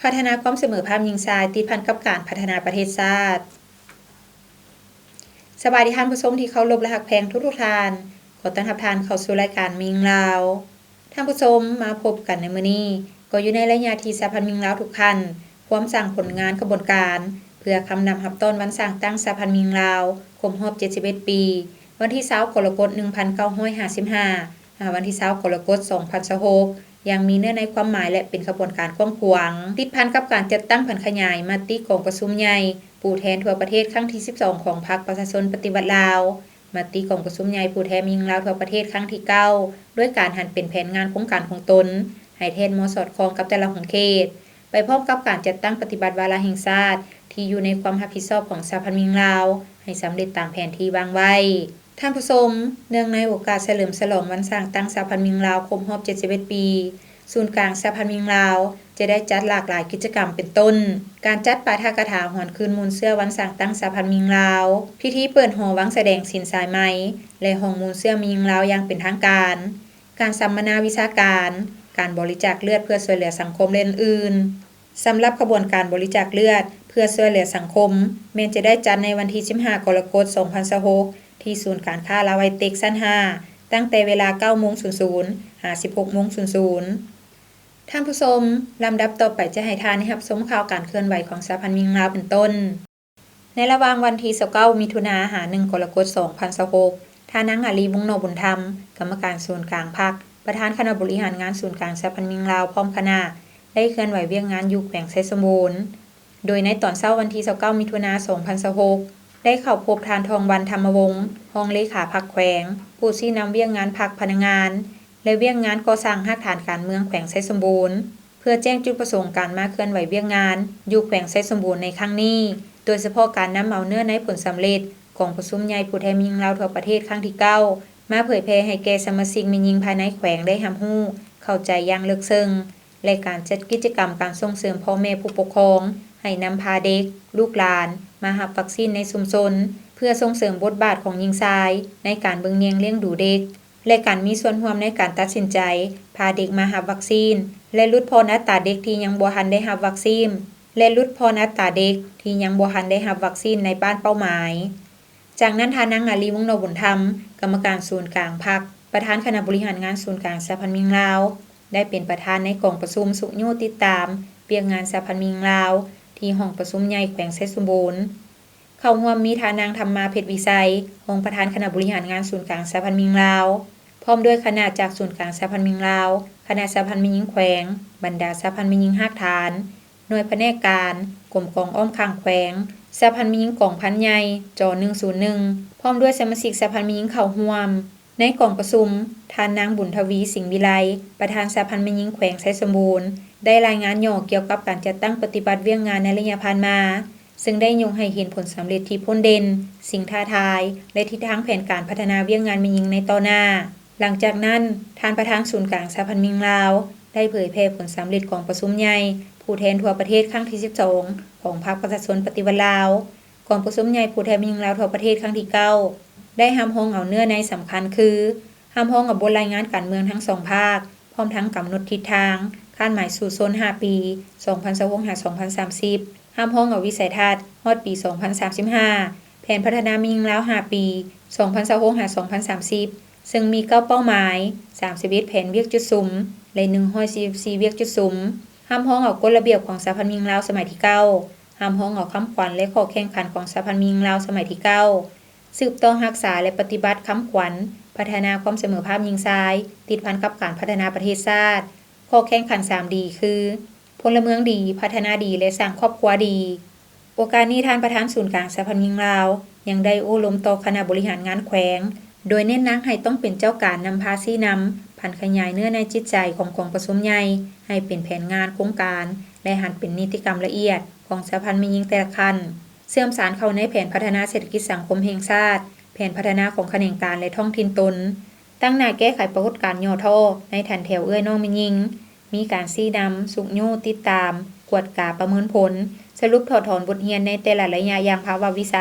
ພັດທະນາຄວາມສະເໝີພາບຍິງຊາຍ ຕິດພັນກັບການພັດທະນາປະເທດຊາດ. ສະບາຍດີທ່ານຜູ້ຊົມທີ່ເຄົາລົບ ແລະ ຮັກແພງທຸກໆທ່ານ. ຂໍຕ້ອນຮັບທ່ານເຂົ້າສູ່ລາຍການແມ່ຍິງລາວ. ທ່ານຜູ້ຊົມ, ມາພົບກັນໃນມື້ນີ້ ກໍຢູ່ໃນໄລຍະທີ່ສະຫະພັນແມ່ຍິງລາວທຸກຂັ້ນ ພວມສ້າງຜົນງານຂະບວນການ ເພື່ອຄຳນັບຮັບຕ້ອນວັນສ້າງຕັ້ງສະຫະພັນແມ່ຍິງລາວ ຄົບຮອບເຈັດສິບເອັດປີ, ວັນທີຊາວ ກໍລະກົດ ໜຶ່ງພັນເກົ້າຮ້ອຍຫ້າສິບຫ້າ ຫາວັນທີຊາວ ກໍລະກົດ ສອງພັນຊາວຫົກ ຢ່າງມີເນື້ອໃນຄວາມໝາຍ ແລະ ເປັນຂະບວນການກວ້າງຂວາງ, ຕິດພັນກັບການຈັດຕັ້ງຜັນຂະຫຍາຍມະຕິກອງປະຊຸມໃຫຍ່ຜູ້ແທນທົ່ວປະເທດຄັ້ງທີສິບສອງ ຂອງພັກປະຊາຊົນປະຕິວັດລາວ, ມະຕິກອງປະຊຸມໃຫຍ່ຜູ້ແທນແມ່ຍິງລາວທົ່ວປະເທດຄັ້ງທີເກົ້າ ດ້ວຍການຫັນເປັນແຜນງານໂຄງການຂອງຕົນ ໃຫ້ແທດເໝາະສອດຄ່ອງກັບແຕ່ລະຂົງເຂດ, ໄປພ້ອມກັບການຈັດຕັ້ງປະຕິບັດວາລະແຫ່ງຊາດທີ່ຢູ່ໃນຄວາມຮັບຜິດຊອບຂອງສະຫະພັນແມ່ຍິງລາວ ໃຫ້ສຳເລັດຕາມແຜນທີ່ວາງໄວ້. ທ່ານຜູ້ຊົມ, ເນື່ອງໃນໂອກາດສະເຫຼີມສະຫຼອງວັນສ້າງຕັ້ງສະຫະພັນແມ່ຍິງລາວຄົບຮອບເຈັດສິບເອັດປີ, ສູນກາງສະຫະພັນແມ່ຍິງລາວຈະໄດ້ຈັດຫຼາກຫຼາຍກິດຈະກຳ ເປັນຕົ້ນ ການຈັດປາຖະກະຖາຫວນຄືນມູນເຊື້ອວັນສ້າງຕັ້ງສະຫະພັນແມ່ຍິງລາວ, ພິທີເປີດຫໍວັງສະແດງສິນສາຍໄໝ ແລະ ຫ້ອງມູນເຊື້ອແມ່ຍິງລາວຢ່າງເປັນທາງການ, ການສຳມະນາວິຊາການ, ການບໍລິຈາກເລືອດເພື່ອຊ່ວຍເຫຼືອສັງຄົມ ແລະ ອື່ນໆ. ສຳລັບຂະບວນການບໍລິຈາກເລືອດເພື່ອຊ່ວຍເຫຼືອສັງຄົມ ແມ່ນຈະໄດ້ຈັດໃນວັນທີສິບຫ້າ ກໍລະກົດ ສອງພັນຊາວຫົກ ທີ່ສູນການຄ້າລາວໄອເຕັກຊັ້ນຫ້າ ຕັ້ງແຕ່ເວລາ ເກົ້າໂມງສູນສູນ ຫາ ສິບຫົກໂມງສູນສູນ. ທ່ານຜູ້ຊົມ, ລຳດັບຕໍ່ໄປຈະໃຫ້ທ່ານໄດ້ຮັບຊົມຂ່າວການເຄື່ອນໄຫວຂອງສະຫະພັນແມ່ຍິງລາວເປັນຕົ້ນ. ໃນລະຫວ່າງວັນທີຊາວເກົ້າ ມິຖຸນາ ຫາ ໜຶ່ງ ກໍລະກົດ ສອງພັນຊາວຫົກ ທ່ານນາງ ອາລີ ວົງນໍບຸນທຳ ກຳມະການສູນກາງພັກ ປະທານຄະນະບໍລິຫານງານສູນກາງສະຫະພັນແມ່ຍິງລາວ ພ້ອມຄະນະ ໄດ້ເຄື່ອນໄຫວວຽກງານຢູ່ແຂວງໄຊສົມບູນ. ໂດຍໃນຕອນເຊົ້າວັນທີຊາວເກົ້າ ມິຖຸນາ ສອງພັນຊາວຫົກ ໄດ້ເຂົ້າພົບທ່ານ ທອງວັນ ທຳມະວົງ ຮອງເລຂາພັກແຂວງ, ຜູ້ຊີ້ນຳວຽກງານພັກພະນັກງານ ແລະ ວຽກງານກໍ່ສ້າງຮາກຖານການເມືອງແຂວງໄຊສົມບູນ ເພື່ອແຈ້ງຈຸດປະສົງການມາເຄື່ອນໄຫວວຽກງານຢູ່ແຂວງໄຊສົມບູນໃນຄັ້ງນີ້, ໂດຍສະເພາະການນຳເອົາເນື້ອໃນຜົນສຳເລັດກອງປະຊຸມໃຫຍ່ຜູ້ແທນແມ່ຍິງລາວທົ່ວປະເທດຄັ້ງທີເກົ້າ ມາເຜີຍແຜ່ໃຫ້ແກ່ສະມາຊິກແມ່ຍິງພາຍໃນແຂວງໄດ້ຮັບຮູ້ເຂົ້າໃຈຢ່າງເລິກເຊິ່ງ ແລະ ການຈັດກິດຈະກຳການສົ່ງເສີມພໍ່ແມ່ຜູ້ປົກຄອງໃຫ້ນຳພາເດັກ, ລູກຫຼານ ມາຮັບວັກຊີນໃນຊຸມຊົນ ເພື່ອສົ່ງເສີມບົດບາດຂອງຍິງຊາຍໃນການເບິ່ງແຍງລ້ຽງດູເດັກ ແລະ ການມີສ່ວນຮ່ວມໃນການຕັດສິນໃຈພາເດັກມາຮັບວັກຊີນ ແລະ ຫຼຸດຜ່ອນອັດຕາເດັກທີ່ຍັງບໍ່ທັນໄດ້ຮັບວັກຊີນ ແລະ ຫຼຸດຜ່ອນອັດຕາເດັກທີ່ຍັງບໍ່ທັນໄດ້ຮັບວັກຊີນໃນບ້ານເປົ້າໝາຍ. ຈາກນັ້ນ ທ່ານນາງ ອາລີ ວົງນໍບຸນທຳ ກຳມະການສູນກາງພັກ ປະທານຄະນະບໍລິຫານງານສູນກາງສະຫະພັນແມ່ຍິງລາວ ໄດ້ເປັນປະທານໃນກອງປະຊຸມຊຸກຍູ້ຕິດຕາມວຽກງານສະຫະພັນແມ່ຍິງລາວ ທີ່ຫ້ອງປະຊຸມໃຫຍ່ແຂວງໄຊສົມບູນ. ເຂົ້າຮ່ວມມີທ່ານນາງ ທຳມາ ເພັດວິໄຊ ຮອງປະທານຄະນະບໍລິຫານງານສູນກາງສະຫະພັນແມ່ຍິງລາວ ພ້ອມດ້ວຍຄະນະຈາກສູນກາງສະຫະພັນແມ່ຍິງລາວ, ຄະນະສະຫະພັນແມ່ຍິງແຂວງ, ບັນດາສະຫະພັນແມ່ຍິງຮາກຖານ, ໜ່ວຍພະແນກການ, ກົມກອງອ້ອມຂ້າງແຂວງ, ສະຫະພັນແມ່ຍິງກອງພັນໃຫຍ່ ຈ ໜຶ່ງສູນໜຶ່ງ ພ້ອມດ້ວຍສະມາຊິກສະຫະພັນແມ່ຍິງເຂົ້າຮ່ວມ. ໃນກອງປະຊຸມ, ທ່ານນາງ ບຸນທະວີ ສິງວິໄລ ປະທານສະຫະພັນແມ່ຍິງແຂວງໄຊສົມບູນ ໄດ້ລາຍງານຫຍໍ້ກ່ຽວກັບການຈັດຕັ້ງປະຕິບັດວຽກງານໃນໄລຍະຜ່ານມາ, ເຊິ່ງໄດ້ຍົກໃຫ້ເຫັນຜົນສຳເລັດທີ່ພົ້ນເດັ່ນ, ສິ່ງທ້າທາຍ ແລະ ທິດທາງແຜນການພັດທະນາວຽກງານແມ່ຍິງໃນຕໍ່ໜ້າ. ຫຼັງຈາກນັ້ນ, ທ່ານປະທານສູນກາງສະຫະພັນແມ່ຍິງລາວ ໄດ້ເຜີຍແຜ່ຜົນສຳເລັດກອງປະຊຸມໃຫຍ່ຜູ້ແທນທົ່ວປະເທດຄັ້ງທີສິບສອງ ຂອງພັກປະຊາຊົນປະຕິວັດລາວ. ກອງປະຊຸມໃຫຍ່ຜູ້ແທນແມ່ຍິງລາວທົ່ວປະເທດຄັ້ງທີເກົ້າ ໄດ້ຮັບຮອງເອົາເນື້ອໃນສຳຄັນຄື ຮັບຮອງເອົາບົດລາຍງານການເມືອງທັງສອງພາກ, ພ້ອມທັງກຳນົດທິດທາງ, ຄາດໝາຍສູ້ຊົນຫ້າປີ ສອງພັນຊາວຫົກ ຫາ ສອງພັນສາມສິບ, ຮັບຮອງເອົາວິໄສທັດຮອດປີສອງພັນສາມສິບຫ້າ, ແຜນພັດທະນາແມ່ຍິງລາວຫ້າປີ ສອງພັນຊາວຫົກ ຫາ ສອງພັນສາມສິບ ເຊິ່ງມີເກົ້າເປົ້າໝາຍ, ສາມສິບເອັດແຜນວຽກຈຸດສຸມ ແລະ ໜຶ່ງຮ້ອຍສີ່ສິບສີ່ວຽກຈຸດສຸມ, ຮັບຮອງເອົາກົດລະບຽບຂອງສະຫະພັນແມ່ຍິງລາວສະໄໝທີເກົ້າ, ຮັບຮອງເອົາຄຳຂວັນ ແລະ ຂໍ້ແຂ່ງຂັນຂອງສະຫະພັນແມ່ຍິງລາວສະໄໝທີເກົ້າ, ສືບຕໍ່ຮັກສາ ແລະ ປະຕິບັດຄຳຂວັນ ພັດທະນາຄວາມສະເໝີພາບຍິງຊາຍ ຕິດພັນກັບການພັດທະນາປະເທດຊາດ. ຂໍ້ແຂ່ງຂັນສາມດີ ຄື ພົນລະເມືອງດີ, ພັດທະນາດີ ແລະ ສ້າງຄອບຄົວດີ. ໂອກາດນີ້ ທ່ານປະທານສູນກາງສະຫະພັນແມ່ຍິງລາວ ຍັງໄດ້ໂອ້ລົມຕໍ່ຄະນະບໍລິຫານງານແຂວງ, ໂດຍເນັ້ນໜັກໃຫ້ຕ້ອງເປັນເຈົ້າການນຳພາຊີ້ນຳ, ຜັນຂະຫຍາຍເນື້ອໃນຈິດໃຈຂອງກອງປະຊຸມໃຫຍ່ ໃຫ້ເປັນແຜນງານ, ໂຄງການ ແລະ ຫັນເປັນນິຕິກຳລະອຽດຂອງສະຫະພັນແມ່ຍິງແຕ່ລະຂັ້ນ, ເຊື່ອມສານເຂົ້າໃນແຜນພັດທະນາເສດຖະກິດສັງຄົມແຫ່ງຊາດ, ແຜນພັດທະນາຂອງຂະແໜງການ ແລະ ທ້ອງຖິ່ນຕົນ, ຕັ້ງໜ້າແກ້ໄຂປາກົດການຫຍໍ້ທໍ້ໃນຖັນແຖວເອື້ອຍນ້ອງແມ່ຍິງ, ມີການຊີ້ນຳ, ຊຸກຍູ້, ຕິດຕາມ, ກວດກາ, ປະເມີນຜົນ, ສະຫຼຸບຖອດຖອນບົດຮຽນໃນແຕ່ລະໄລຍະຢ່າງພາວະວິໄສ,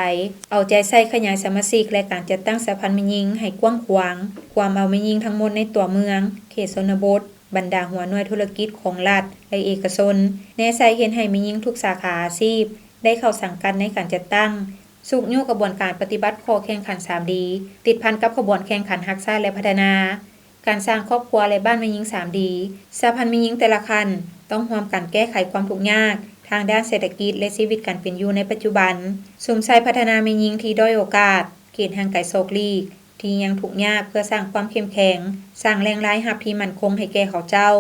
ເອົາໃຈໃສ່ຂະຫຍາຍສະມາຊິກ ແລະ ການຈັດຕັ້ງສະຫະພັນແມ່ຍິງໃຫ້ກວ້າງຂວາງ, ກວມເອົາແມ່ຍິງທັງໝົດໃນຕົວເມືອງ, ເຂດຊົນນະບົດ, ບັນດາຫົວໜ່ວຍທຸລະກິດຂອງລັດ ແລະ ເອກະຊົນ ແນໃສ່ເຮັດໃຫ້ແມ່ຍິງທຸກສາຂາອາຊີບ ໄດ້ເຂົ້າສັງກັດໃນການຈັດຕັ້ງ, ຊຸກຍູ້ຂະບວນການປະຕິບັດຂໍ້ແຂ່ງຂັນສາມດີ ຕິດພັນກັບຂະບວນແຂ່ງຂັນຮັກຊາດ ແລະ ພັດທະນາ, ການສ້າງຄອບຄົວ ແລະ ບ້ານແມ່ຍິງສາມດີ. ສະຫະພັນແມ່ຍິງແຕ່ລະຂັ້ນຕ້ອງຮ່ວມກັນແກ້ໄຂຄວາມທຸກຍາກທາງດ້ານເສດຖະກິດ ແລະ ຊີວິດການເປັນຢູ່ໃນປັດຈຸບັນ, ສຸມໃສ່ພັດທະນາແມ່ຍິງທີ່ດ້ອຍໂອກາດ, ເຂດຫ່າງໄກສອກຫຼີກ ທີ່ຍັງທຸກຍາກ ເພື່ອສ້າງຄວາມເຂັ້ມແຂງ, ສ້າງແຫຼ່ງລາຍຮັບທີ່ໝັ້ນຄົງໃຫ້ແກ່ເຂົາເຈົ້າ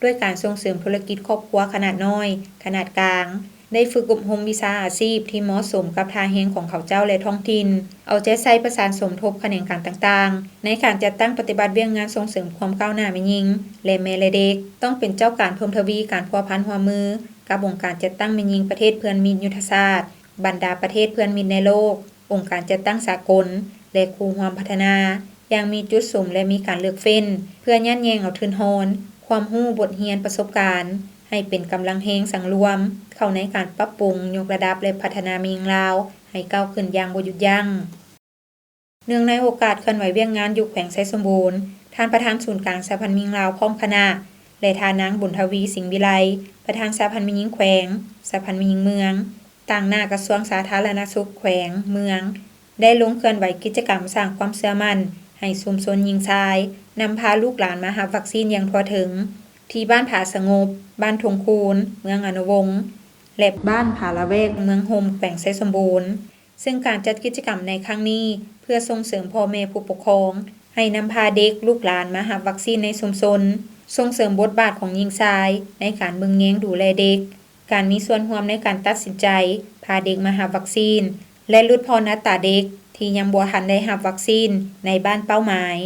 ດ້ວຍການສົ່ງເສີມທຸລະກິດຄອບຄົວຂະໜາດນ້ອຍ, ຂະໜາດກາງ, ໄດ້ຝຶກອົບຮົມວິຊາອາຊີບທີ່ເໝາະສົມກັບທ່າແຮງຂອງເຂົາເຈົ້າ ແລະ ທ້ອງຖິ່ນ, ເອົາໃຈໃສ່ປະສານສົມທົບຂະແໜງການຕ່າງໆ ໃນການຈັດຕັ້ງປະຕິບັດວຽກງານສົ່ງເສີມຄວາມກ້າວໜ້າແມ່ຍິງ ແລະ ແມ່ ແລະ ເດັກ, ຕ້ອງເປັນເຈົ້າການເພີ່ມທະວີການພົວພັນຮ່ວມມືກັບອົງການຈັດຕັ້ງແມ່ຍິງປະເທດເພື່ອນມິດຍຸດທະສາດ, ບັນດາປະເທດເພື່ອນມິດໃນໂລກ, ອົງການຈັດຕັ້ງສາກົນ ແລະ ຄູ່ຮ່ວມພັດທະນາ ຢ່າງມີຈຸດສຸມ ແລະ ມີການເລືອກເຟ້ນ ເພື່ອຍາດແຍ່ງເອົາທຶນຮອນ, ຄວາມຮູ້, ບົດຮຽນ, ປະສົບການ ໃຫ້ເປັນກຳລັງແຮງສັງລວມ ເຂົ້າໃນການປັບປຸງ, ຍົກລະດັບ ແລະ ພັດທະນາແມ່ຍິງລາວໃຫ້ກ້າວຂຶ້ນຢ່າງບໍ່ຢຸດຢັ້ງ. ເນື່ອງໃນໂອກາດເຄື່ອນໄຫວວຽກງານຢູ່ແຂວງໄຊສົມບູນ, ທ່ານປະທານສູນກາງສະຫະພັນແມ່ຍິງລາວພ້ອມຄະນະ ແລະ ທ່ານນາງ ບຸນທະວີ ສິງວິໄລ ປະທານສະຫະພັນແມ່ຍິງແຂວງ, ສະຫະພັນແມ່ຍິງເມືອງ, ຕາງໜ້າກະຊວງສາທາລະນະສຸກແຂວງ, ເມືອງ ໄດ້ລົງເຄື່ອນໄຫວກິດຈະກຳສ້າງຄວາມເຊື່ອໝັ້ນໃຫ້ຊຸມຊົນຍິງຊາຍ, ນຳພາລູກຫຼານມາຮັບວັກຊີນຢ່າງທົ່ວເຖິງ ທີ່ບ້ານຜາສະຫງົບ, ບ້ານທົ່ງຄູນ, ເມືອງອະນຸວົງ ແລະ ບ້ານຜາລະແວກ, ເມືອງຮົ່ມ, ແຂວງໄຊສົມບູນ. ເຊິ່ງການຈັດກິດຈະກຳໃນຄັ້ງນີ້ ເພື່ອສົ່ງເສີມພໍ່ແມ່ຜູ້ປົກຄອງ ໃຫ້ນຳພາເດັກລູກຫຼານມາຮັບວັກຊີນໃນຊຸມຊົນ, ສົ່ງເສີມບົດບາດຂອງຍິງຊາຍໃນການເບິ່ງແຍງດູແລເດັກ, ການມີສ່ວນຮ່ວມໃນການຕັດສິນໃຈພາເດັກມາຮັບວັກຊີນ ແລະ ຫຼຸດຜ່ອນອັດຕາເດັກທີ່ຍັງບໍ່ທັນໄດ້ຮັບວັກຊີນໃນບ້ານເປົ້າໝາຍ.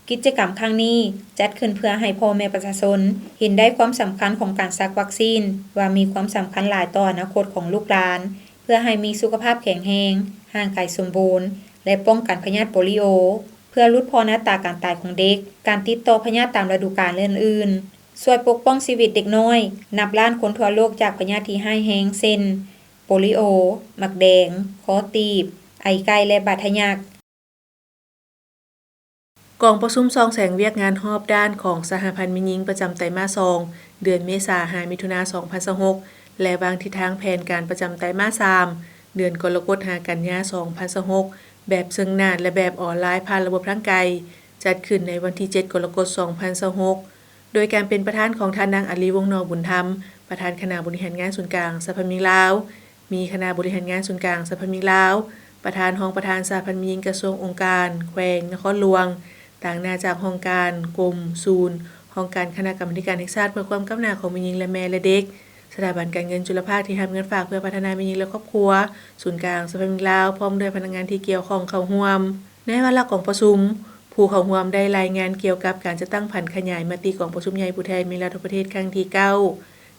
ກິດຈະກຳຄັ້ງນີ້ຈັດຂຶ້ນເພື່ອໃຫ້ພໍ່ແມ່ປະຊາຊົນເຫັນໄດ້ຄວາມສຳຄັນຂອງການສັກວັກຊີນ ວ່າມີຄວາມສຳຄັນຫຼາຍຕໍ່ອະນາຄົດຂອງລູກຫຼານ ເພື່ອໃຫ້ມີສຸຂະພາບແຂງແຮງ, ຮ່າງກາຍສົມບູນ ແລະ ປ້ອງກັນພະຍາດໂປລິໂອ, ເພື່ອຫຼຸດຜ່ອນອັດຕາການຕາຍຂອງເດັກ, ການຕິດຕໍ່ພະຍາດຕາມລະດູການ ແລະ ອື່ນໆ, ຊ່ວຍປົກປ້ອງຊີວິດເດັກນ້ອຍນັບລ້ານຄົນທົ່ວໂລກຈາກພະຍາດທີ່ຮ້າຍແຮງ ເຊັ່ນ ໂປລິໂອ, ໝາກແດງ, ຄໍຕີບ, ໄອໄກ່ ແລະ ບາດທະຍັກ. ກອງປະຊຸມສ່ອງແສງວຽກງານຮອບດ້ານຂອງສະຫະພັນແມ່ຍິງປະຈຳໄຕມາດສອງ ເດືອນເມສາຫາມິຖຸນາສອງພັນຊາວຫົກ ແລະ ວາງທິດທາງແຜນການປະຈຳໄຕມາດສາມ ເດືອນກໍລະກົດຫາກັນຍາສອງພັນຊາວຫົກ ແບບເຊິ່ງໜ້າ ແລະ ແບບອອນລາຍຜ່ານລະບົບທາງໄກ, ຈັດຂຶ້ນໃນວັນທີເຈັດ ກໍລະກົດ ສອງພັນຊາວຫົກ ໂດຍການເປັນປະທານຂອງທ່ານນາງ ອາລີ ວົງນອກບຸນທຳ, ປະທານຄະນະບໍລິຫານງານສູນກາງສະຫະພັນແມ່ຍິງລາວ, ມີຄະນະບໍລິຫານງານສູນກາງສະຫະພັນແມ່ຍິງລາວ, ປະທານ, ຮອງປະທານສະຫະພັນແມ່ຍິງ, ກະຊວງ, ອົງການ, ແຂວງ, ນະຄອນຫຼວງ, ຕາງໜ້າຈາກຫ້ອງການ, ກົມ, ສູນ, ຫ້ອງການຄະນະກຳມາທິການແຫ່ງຊາດເພື່ອຄວາມກ້າວໜ້າຂອງແມ່ຍິງ ແລະ ແມ່ ແລະ ເດັກ, ສະຖາບັນການເງິນຈຸລະພາກທີ່ຮັບເງິນຝາກເພື່ອພັດທະນາແມ່ຍິງ ແລະ ຄອບຄົວ, ສູນກາງສະຫະພັນແມ່ຍິງລາວ, ພ້ອມດ້ວຍພະນັກງານທີ່ກ່ຽວຂ້ອງເຂົ້າຮ່ວມ. ໃນວາລະກອງປະຊຸມ, ຜູ້ເຂົ້າຮ່ວມໄດ້ລາຍງານກ່ຽວກັບການຈັດຕັ້ງຜັນຂະຫຍາຍມະຕິກອງປະຊຸມໃຫຍ່ຜູ້ແທນແມ່ຍິງລາວທົ່ວປະເທດຄັ້ງທີເກົ້າ,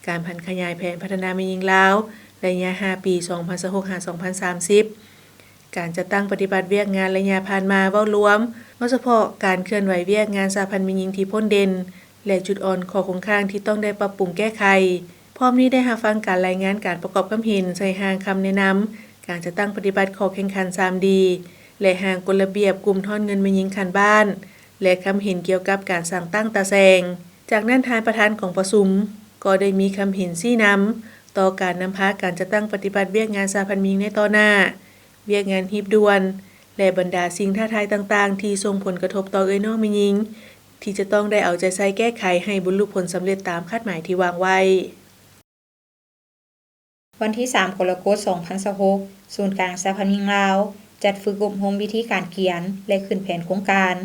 ການຜັນຂະຫຍາຍແຜນພັດທະນາແມ່ຍິງລາວໄລຍະຫ້າປີ ສອງພັນຊາວຫົກ ຫາ ສອງພັນສາມສິບ, ການຈັດຕັ້ງປະຕິບັດວຽກງານໄລຍະຜ່ານມາເວົ້າລວມ, ເວົ້າສະເພາະການເຄື່ອນໄຫວວຽກງານສະຫະພັນແມ່ຍິງທີ່ພົ້ນເດັ່ນ ແລະ ຈຸດອ່ອນຂໍ້ຄົງຄ້າງທີ່ຕ້ອງໄດ້ປັບປຸງແກ້ໄຂ. ພ້ອມນີ້ໄດ້ຮັບຟັງການລາຍງານການປະກອບຄຳເຫັນໃສ່ຮ່າງຄຳແນະນຳການຈັດຕັ້ງປະຕິບັດຂໍ້ແຂ່ງຂັນສາມດີ ແລະ ຮ່າງກົດລະບຽບກຸ່ມທອນເງິນແມ່ຍິງຂັ້ນບ້ານ ແລະ ຄຳເຫັນກ່ຽວກັບການສ້າງຕັ້ງຕາແສງ. ຈາກນັ້ນທ່ານປະທານກອງປະຊຸມກໍໄດ້ມີຄຳເຫັນຊີ້ນຳຕໍ່ການນຳພາການຈັດຕັ້ງປະຕິບັດວຽກງານສະຫະພັນແມ່ຍິງໃນຕໍ່ໜ້າ, ວຽກງານຮີບດ່ວນ ແລະ ບັນດາສິ່ງທ້າທາຍຕ່າງໆທີ່ສົ່ງຜົນກະທົບຕໍ່ເອື້ອຍນ້ອງແມ່ຍິງ ທີ່ຈະຕ້ອງໄດ້ເອົາໃຈໃສ່ແກ້ໄຂໃຫ້ບັນລຸຜົນສຳເລັດຕາມຄາດໝາຍທີ່ວາງໄວ້. ວັນທີສາມ ກໍລະກົດ ສອງພັນຊາວຫົກ ສູນກາງສະຫະພັນແມ່ຍິງລາວ ຈັດຝຶກອົບຮົມວິທີການຂຽນ ແລະ ຂຶ້ນແຜນໂຄງການ,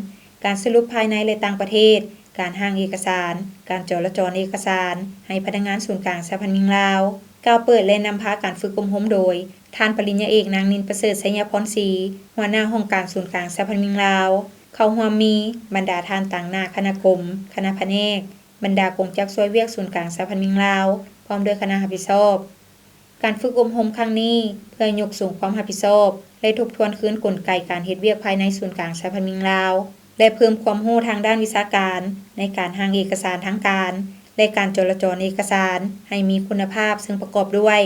ການສະຫຼຸບພາຍໃນ ແລະ ຕ່າງປະເທດ, ການຮ່າງເອກະສານ, ການຈໍລະຈອນເອກະສານ ໃຫ້ພະນັກງານສູນກາງສະຫະພັນແມ່ຍິງລາວ. ກ່າວເປີດ ແລະ ນຳພາການຝຶກອົບຮົມໂດຍ ທ່ານປະລິນຍາເອກ ນາງ ນິນປະເສີດ ໄຊຍະພອນສີ ຫົວໜ້າຫ້ອງການສູນກາງສະຫະພັນແມ່ຍິງລາວ. ເຂົ້າຮ່ວມມີບັນດາທ່ານຕາງໜ້າຄະນະກົມ, ຄະນະພະແນກ, ບັນດາກົງຈັກຊ່ວຍວຽກສູນກາງສະຫະພັນແມ່ຍິງລາວ ພ້ອມດ້ວຍຄະນະຮັບຜິດຊອບ. ການຝຶກອົບຮົມຄັ້ງນີ້ ເພື່ອຍົກສູງຄວາມຮັບຜິດຊອບ ແລະ ທົບທວນຄືນກົນໄກການເຮັດວຽກພາຍໃນສູນກາງສະຫະພັນແມ່ຍິງລາວ ແລະ ເພີ່ມຄວາມຮູ້ທາງດ້ານວິຊາການໃນການຮ່າງເອກະສານທາງການ ແລະ ການຈໍລະຈອນເອກະສານໃຫ້ມີຄຸນນະພາບ, ເຊິ່ງປະກອບດ້ວຍ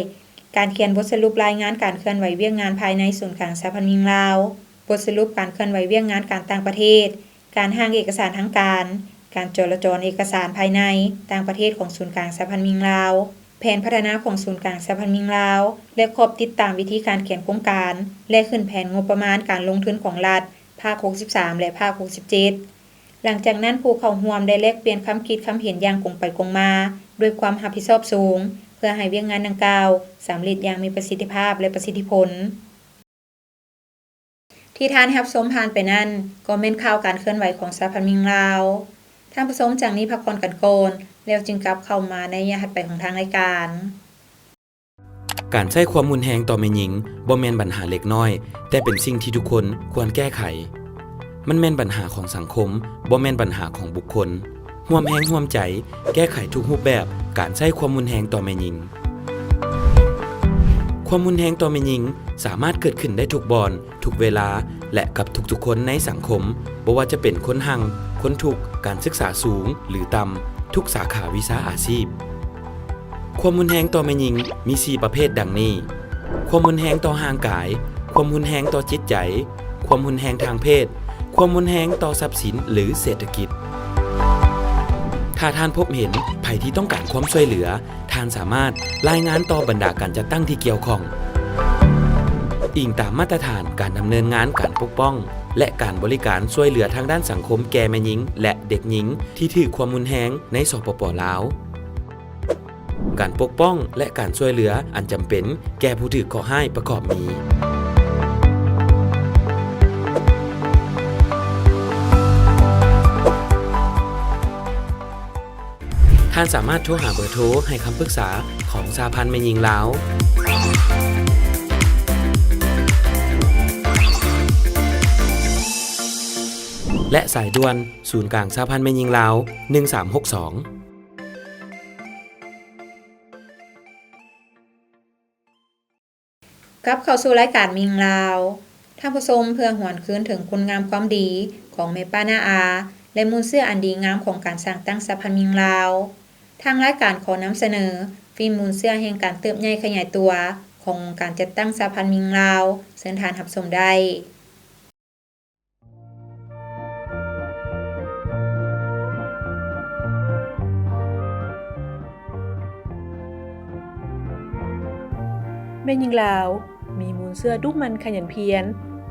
ການຂຽນບົດສະຫຼຸບລາຍງານການເຄື່ອນໄຫວວຽກງານພາຍໃນສູນກາງສະຫະພັນແມ່ຍິງລາວ, ບົດສະຫຼຸບການເຄື່ອນໄຫວວຽກງານການຕ່າງປະເທດ, ການຮ່າງເອກະສານທາງການ, ການຈໍລະຈອນເອກະສານພາຍໃນ, ຕ່າງປະເທດຂອງສູນກາງສະຫະພັນແມ່ຍິງລາວ, ແຜນພັດທະນາຂອງສູນກາງສະຫະພັນແມ່ຍິງລາວ ແລະ ຂອບຕິດຕາມວິທີການແຂວນໂຄງການ ແລະ ຂຶ້ນແຜນງົບປະມານການລົງທຶນຂອງລັດ ພາກຫົກສິບສາມ ແລະ ພາກຫົກສິບເຈັດ. ຫຼັງຈາກນັ້ນ, ຜູ້ເຂົ້າຮ່ວມໄດ້ແລກປ່ຽນຄຳຄິດຄຳເຫັນຢ່າງກົງໄປກົງມາ ດ້ວຍຄວາມຮັບຜິດຊອບສູງ ເພື່ອໃຫ້ວຽກງານດັ່ງກ່າວສຳເລັດຢ່າງມີປະສິດທິພາບ ແລະ ປະສິດທິຜົນ. ທີ່ທ່ານຮັບຊົມຜ່ານໄປນັ້ນ ກໍແມ່ນຂ່າວການເຄື່ອນໄຫວຂອງສະຫະພັນແມ່ຍິງລາວ. ທ່ານຜູ້ຊົມ ຈາກນີ້ພັກຜ່ອນກັນກ່ອນ ແລ້ວຈຶ່ງກັບເຂົ້າມາໃນໄລຍະຖັດໄປຂອງທາງລາຍການ. ການໃຊ້ຄວາມຮຸນແຮງຕໍ່ແມ່ຍິງບໍ່ແມ່ນບັນຫາເລັກນ້ອຍ, ແຕ່ເປັນສິ່ງທີ່ທຸກຄົນຄວນແກ້ໄຂ. ມັນແມ່ນບັນຫາຂອງສັງຄົມ, ບໍ່ແມ່ນບັນຫາຂອງບຸກຄົນ. ຮ່ວມແຮງຮ່ວມໃຈແກ້ໄຂທຸກຮູບແບບການໃຊ້ຄວາມຮຸນແຮງຕໍ່ແມ່ຍິງ. ຄວາມຮຸນແຮງຕໍ່ແມ່ຍິງສາມາດເກີດຂຶ້ນໄດ້ທຸກບ່ອນ, ທຸກເວລາ ແລະ ກັບທຸກໆຄົນໃນສັງຄົມ, ບໍ່ວ່າຈະເປັນຄົນຮັ່ງ, ຄົນທຸກ, ການສຶກສາສູງ ຫຼື ຕ່ຳ, ທຸກສາຂາວິຊາອາຊີບ. ຄວາມຮຸນແຮງຕໍ່ແມ່ຍິງມີສີ່ປະເພດດັ່ງນີ້: ຄວາມຮຸນແຮງຕໍ່ຮ່າງກາຍ, ຄວາມຮຸນແຮງຕໍ່ຈິດໃຈ, ຄວາມຮຸນແຮງທາງເພດ, ຄວາມຮຸນແຮງຕໍ່ຊັບສິນ ຫຼື ເສດຖະກິດ. ຖ້າທ່ານພົບເຫັນໃຜທີ່ຕ້ອງການຄວາມຊ່ວຍເຫຼືອ, ທ່ານສາມາດລາຍງານຕໍ່ບັນດາການຈັດຕັ້ງທີ່ກ່ຽວຂ້ອງ. ອີງຕາມມາດຕະຖານການດຳເນີນງານການປົກປ້ອງ ແລະ ການບໍລິການຊ່ວຍເຫຼືອທາງດ້ານສັງຄົມແກ່ແມ່ຍິງ ແລະ ເດັກຍິງທີ່ຖືກຄວາມຮຸນແຮງໃນ ສປປ ລາວ. ການປົກປ້ອງ ແລະ ການຊ່ວຍເຫຼືອອັນຈຳເປັນແກ່ຜູ້ຖືກເຄາະຮ້າຍປະກອບມີ: ທ່ານສາມາດໂທຫາເບີໂທໃຫ້ຄຳປຶກສາຂອງສະຫະພັນແມ່ຍິງລາວ ແລະ ສາຍດ່ວນສູນກາງສະຫະພັນແມ່ຍິງລາວ ໜຶ່ງສາມຫົກສອງ. ກັບເຂົ້າສູ່ລາຍການແມ່ຍິງລາວ. ທ່ານຜູ້ຊົມ, ເພື່ອຫວນຄືນເຖິງຄຸນງາມຄວາມດີຂອງແມ່ປ້ານ້າອາ ແລະ ມູນເຊື້ອອັນດີງາມຂອງການສ້າງຕັ້ງສະຫະພັນແມ່ຍິງລາວ, ທາງລາຍການຂໍນຳສະເໜີຟີມມູນເຊື້ອແຫ່ງການເຕີບໃຫຍ່ຂະຫຍາຍຕົວຂອງອົງການຈັດຕັ້ງສະຫະພັນແມ່ຍິງລາວ. ເຊີນທ່ານຮັບຊົມໄດ້. ແມ່ຍິງລາວ ມີມູນເຊື້ອດຸໝັ່ນຂະຫຍັນພຽນ,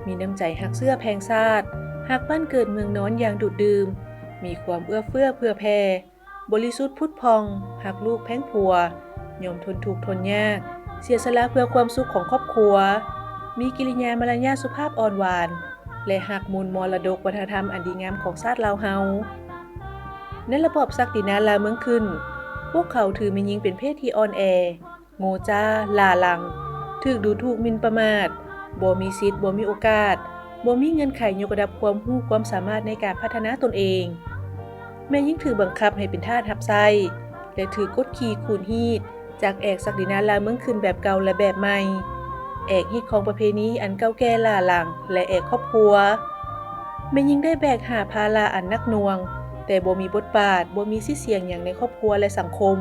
ມີນ້ຳໃຈຮັກເຊື້ອແພງຊາດ, ຮັກບ້ານເກີດເມືອງນອນຢ່າງດູດດື່ມ, ມີຄວາມເອື້ອເຟື້ອເຜື່ອແຜ່, ບໍລິສຸດຜຸດຜ່ອງ, ຮັກລູກແພງຜົວ, ຍອມທົນທຸກທົນຍາກ, ເສຍສະຫຼະເພື່ອຄວາມສຸກຂອງຄອບຄົວ, ມີກິລິຍາມາລະຍາດສຸພາບອ່ອນຫວານ ແລະ ຮັກມູນມໍລະດົກວັດທະນະທຳອັນດີງາມຂອງຊາດລາວເຮົາ. ໃນລະບອບສັກດິນາລ່າເມືອງຂຶ້ນ, ພວກເຂົາຖືແມ່ຍິງເປັນເພດທີ່ອ່ອນແອ, ໂງ່ຈ້າ, ຫຼ້າຫຼັງ, ຖືກດູຖູກໝິ່ນປະໝາດ, ບໍ່ມີສິດ, ບໍ່ມີໂອກາດ, ບໍ່ມີເງື່ອນໄຂຍົກລະດັບຄວາມຮູ້ຄວາມສາມາດໃນການພັດທະນາຕົນເອງ. ແມ່ຍິງຖືກບັງຄັບໃຫ້ເປັນທາດຮັບໃຊ້ ແລະ ຖືກກົດຂີ່ຂູດຮີດ ຈາກແອກສັກດິນາລ່າເມືອງຂຶ້ນແບບເກົ່າ ແລະ ແບບໃໝ່, ແອກຮີດຄອງປະເພນີອັນເກົ່າແກ່ຫຼ້າຫຼັງ ແລະ ແອກຄອບຄົວ. ແມ່ຍິງໄດ້ແບກຫາພາລະອັນໜັກໜ່ວງ, ແຕ່ບໍ່ມີບົດບາດ, ບໍ່ມີສິດສຽງຫຍັງໃນຄອບຄົວ ແລະ ສັງຄົມ.